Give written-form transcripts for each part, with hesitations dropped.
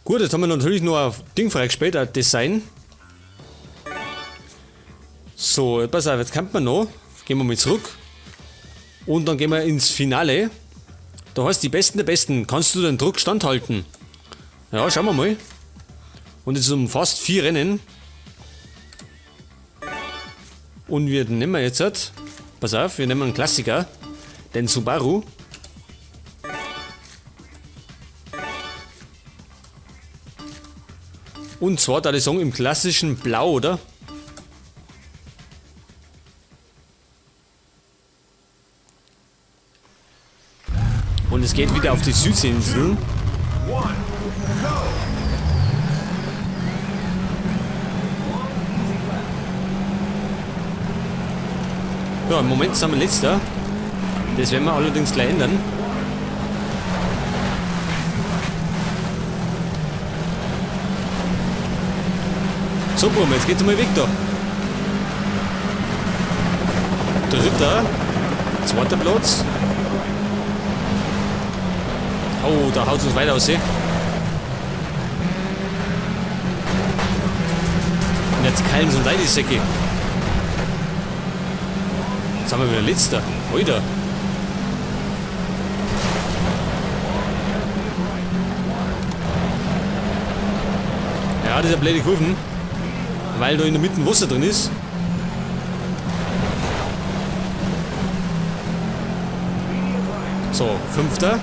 Gut, jetzt haben wir natürlich noch ein Ding freigespielt, ein Design. So, pass auf, jetzt kommt man noch. Gehen wir mal zurück. Und dann gehen wir ins Finale. Da heißt die Besten der Besten. Kannst du den Druck standhalten? Ja, schauen wir mal. Und jetzt um fast 4 Rennen. Und wir nehmen jetzt, pass auf, wir nehmen einen Klassiker, den Subaru. Und zwar, da die sagen, im klassischen Blau, oder? Und es geht wieder auf die Südseeinseln. Ja, im Moment sind wir letzter. Das werden wir allerdings gleich ändern. So, Buben, jetzt geht's mal weg da. Dritter. Zweiter Platz. Oh, da haut's uns weiter aus, ey. Und jetzt keilen sie uns rein, die Säcke. Jetzt haben wir wieder letzter. Alter. Ja, das ist eine blöde Kurven. Weil da in der Mitte Wasser drin ist. So, 5. Das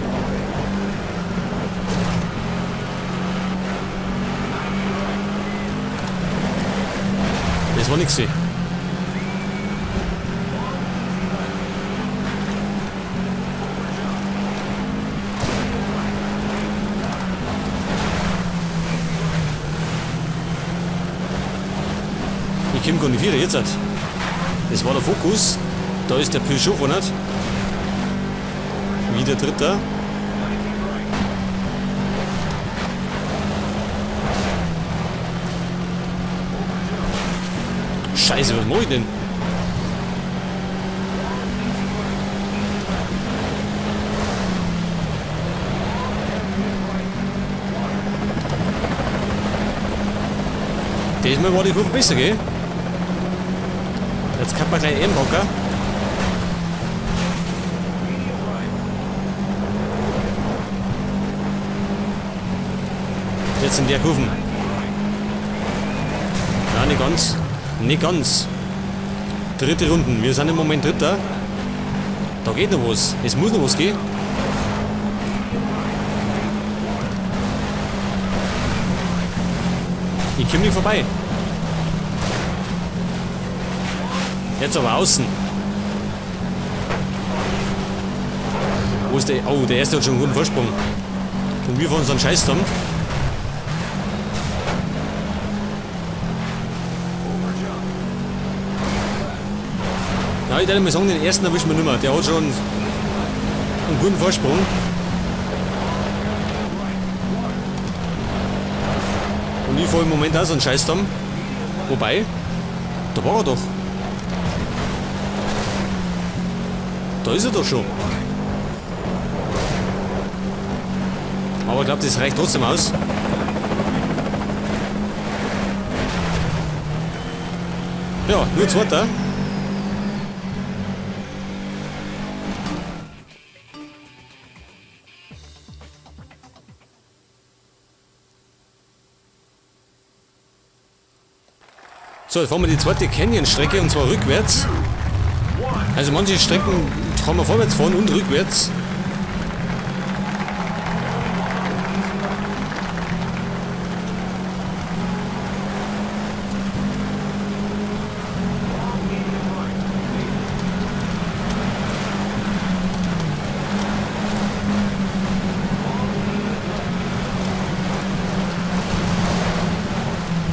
war nix. Ich komm gar nicht wieder jetzt. Das war der Fokus. Da ist der Peugeot vorne. Wieder Dritter. Scheiße, was mach ich denn? Diesmal war die Kurve besser, gell? Jetzt kann man gleich einpacken. Jetzt in der Kurven. Ja, nicht ganz. Nicht ganz. Dritte Runden. Wir sind im Moment Dritter. Da geht noch was. Es muss noch was gehen. Ich komm nicht vorbei. Jetzt aber außen. Wo ist der? Oh, der erste hat schon einen guten Vorsprung. Und wir fahren uns einen Scheiß zusammen. Ja, ich würde mal sagen, den ersten erwischen wir nicht mehr. Der hat schon einen guten Vorsprung. Und ich fahre im Moment auch so einen Scheiß zusammen. Wobei, da war er doch. Da ist er doch schon. Aber ich glaub, das reicht trotzdem aus. Ja, nur zweiter. So, jetzt fahren wir die zweite Canyon-Strecke und zwar rückwärts. Also manche Strecken kann man vorwärts fahren und rückwärts.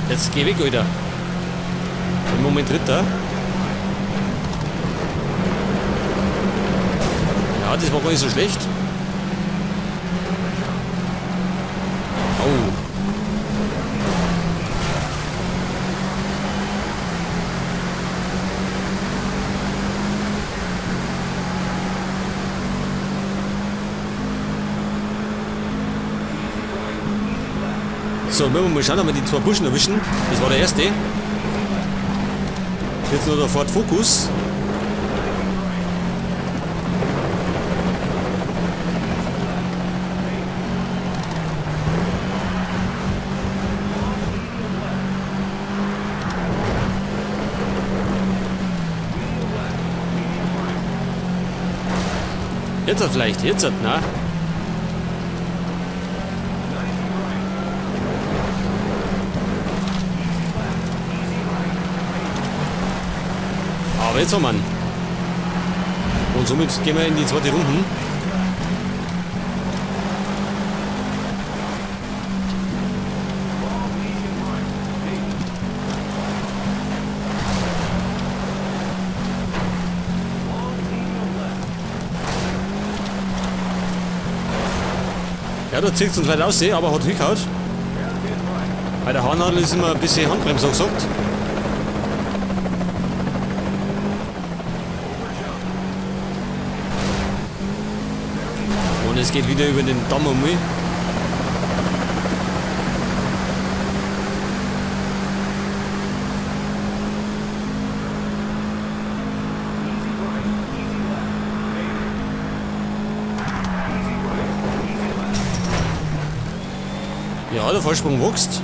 Jetzt geh weg, Alter. Im Moment Dritter. Ja, das war gar nicht so schlecht. Oh. So, müssen wir mal schauen, ob wir die zwei Burschen erwischen. Das war der erste. Jetzt noch der Ford Focus. Jetzt hat vielleicht, jetzt hat, na? Aber jetzt haben wir ihn. Und somit gehen wir in die zweite Runde. Ja, da zieht es uns weit aus, aber hat hingehauen. Bei der Haarnadel ist immer ein bisschen Handbremse angesagt. Und es geht wieder über den Damm um mich. Ja, der Vorsprung wächst.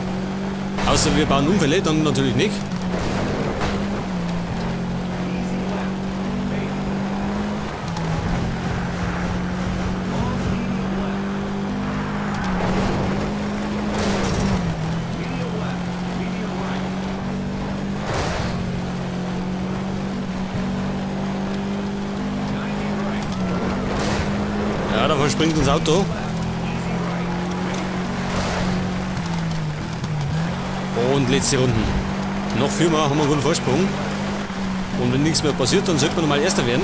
Außer wir bauen Unfälle, dann natürlich nicht. Ja, da verspringt uns Auto. Und letzte Runden. Noch viermal haben wir einen guten Vorsprung. Und wenn nichts mehr passiert, dann sollte man nochmal Erster werden.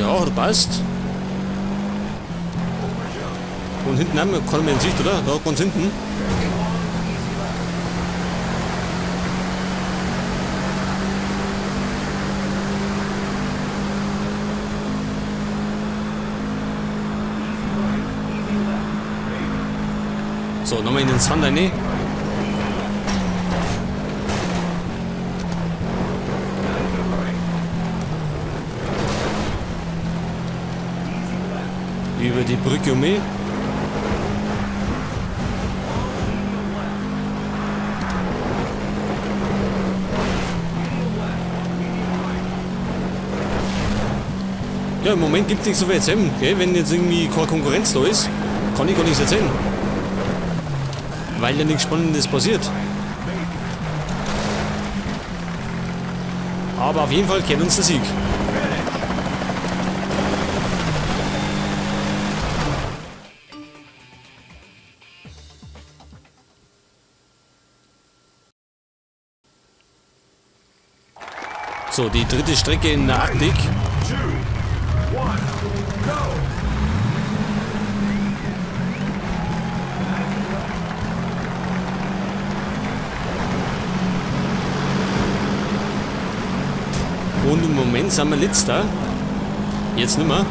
Ja, hat passt. Und hinten haben wir keinen mehr in Sicht, oder? Da ganz hinten. So, nochmal in den Sand rein. Über die Brücke um mich. Ja, im Moment gibt's nicht so viel erzählen, gell? Wenn jetzt irgendwie keine Konkurrenz da ist, kann ich gar nichts erzählen. Weil ja nichts Spannendes passiert. Aber auf jeden Fall kennt uns der Sieg. So, die dritte Strecke in der Arktik. 2, 1, go! Und im Moment sind wir letzter. Jetzt nicht mehr.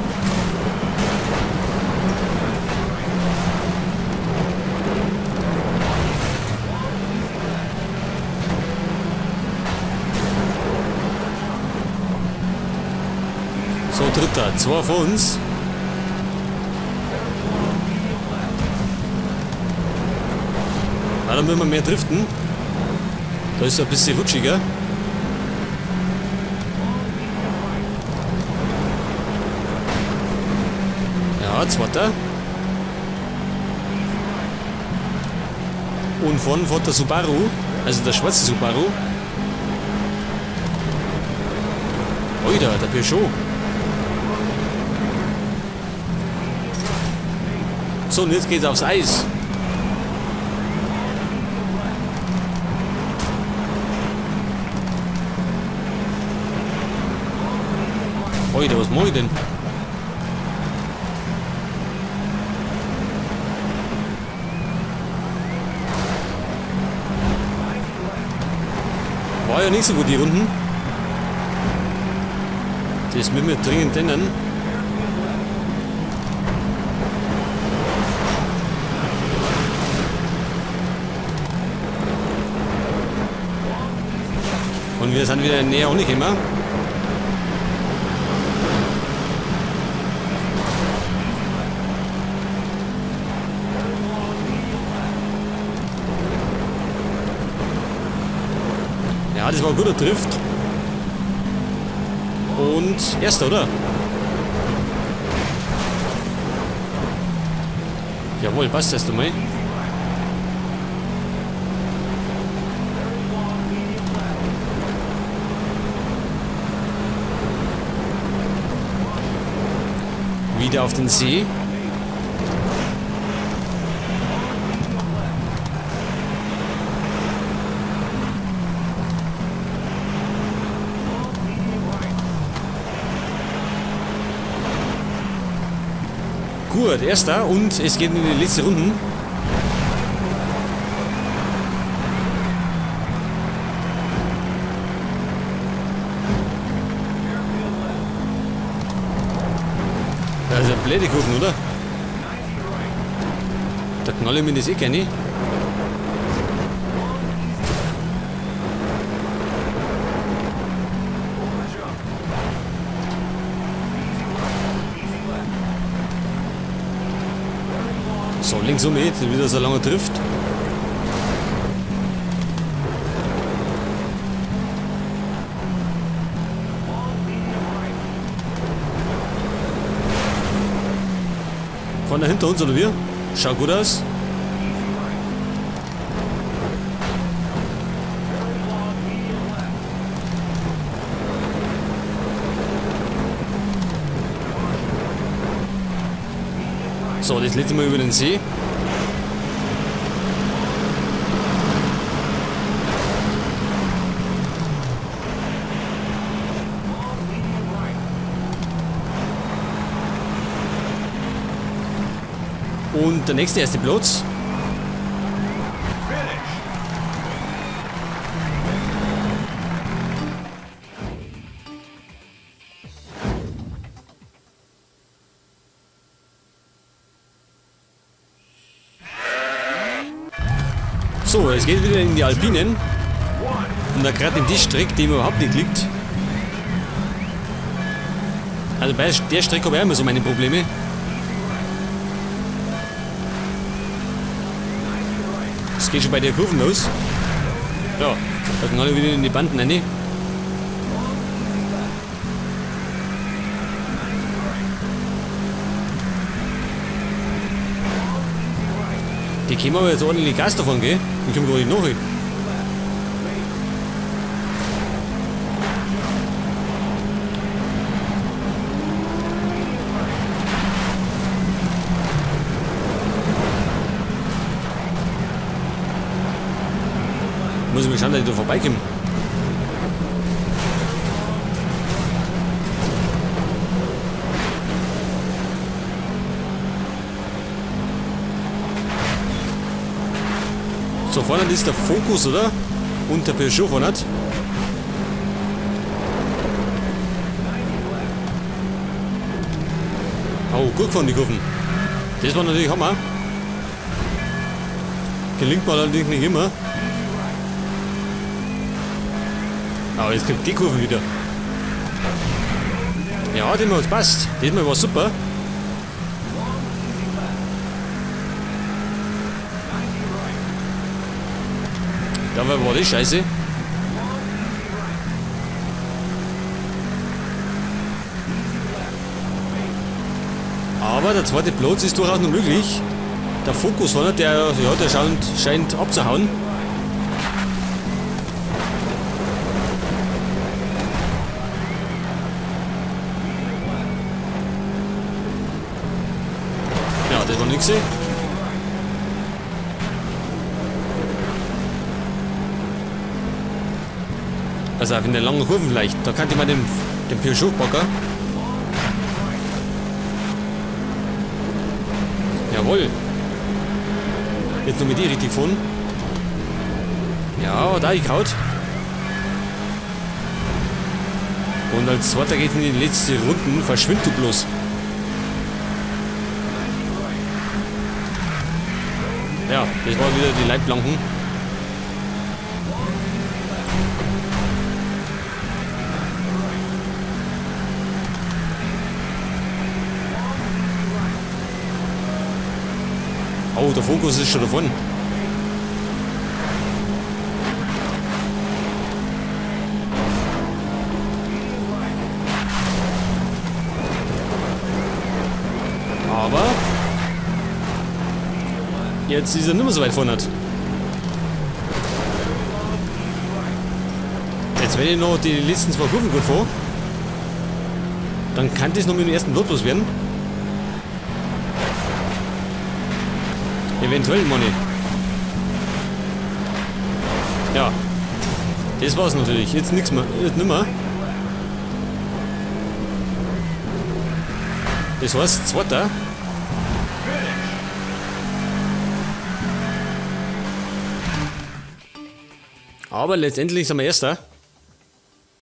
So, dritter. 2 vor uns. Ah, da müssen wir mehr driften. Da ist es ein bisschen rutschiger. Ja, zweiter. Und vorne fährt der Subaru, also der schwarze Subaru. Alter, der Peugeot. So, und jetzt geht's aufs Eis. Alter, was mach ich denn? ja nicht so gut, die Runden. Das müssen wir dringend ändern. Und wir sind wieder näher auch nicht immer. Ja, das war ein guter Drift. Und erster, oder? Jawohl, passt erst einmal. Wieder auf den See. Gut, erster und es geht in die letzte Runde. Das ist ja blöde Kurven, oder? Da knalle ich mir das eh gerne. So, links um jetzt, wieder so lange trifft. Fahren da hinter uns oder wir? Schaut gut aus. So, das letzte Mal über den See. Und der nächste erste Platz. So, es geht wieder in die Alpinen. Und da gerade in die Strecke, die mir überhaupt nicht liegt. Also bei der Strecke habe ich immer so meine Probleme. Es geht schon bei der Kurven los. Ja, da kann alle wieder in die Banden rein. Die können aber jetzt ordentlich Gas davon, gell? Ich komme gar nicht nach. Muss ich mal schauen, dass ich da vorbeikomme. So, vorne ist der Focus, oder? Und der Peugeot vorne. Oh, gut gefahren, die Kurven. Das war natürlich Hammer. Gelingt mir allerdings nicht immer. Aber jetzt kriegt die Kurven wieder. Ja, diesmal hat's passt. Diesmal war super. Dabei war das scheiße. Aber der zweite Platz ist durchaus noch möglich. Der Focus vorne, der, ja, der scheint abzuhauen. Ja, das war nix. Also auf in der langen Kurven vielleicht. Da kannte man den Peugeot packen. Jawohl. Jetzt noch mit die richtig fahren. Ja, da ich kaut. Und als Zweiter geht in die letzte Runden. Verschwind du bloß. Ja, das war wieder die Leitplanken. Oh, der Fokus ist schon davon. Aber jetzt ist er nicht mehr so weit vorne. Jetzt, wenn ich noch die letzten zwei Kurven gut fahre, dann kann das noch mit dem ersten Platz werden. Eventuell, Money. Ja. Das war's natürlich. Jetzt nichts mehr. Jetzt nimmer. Das heißt, Zweiter. Aber letztendlich sind wir Erster.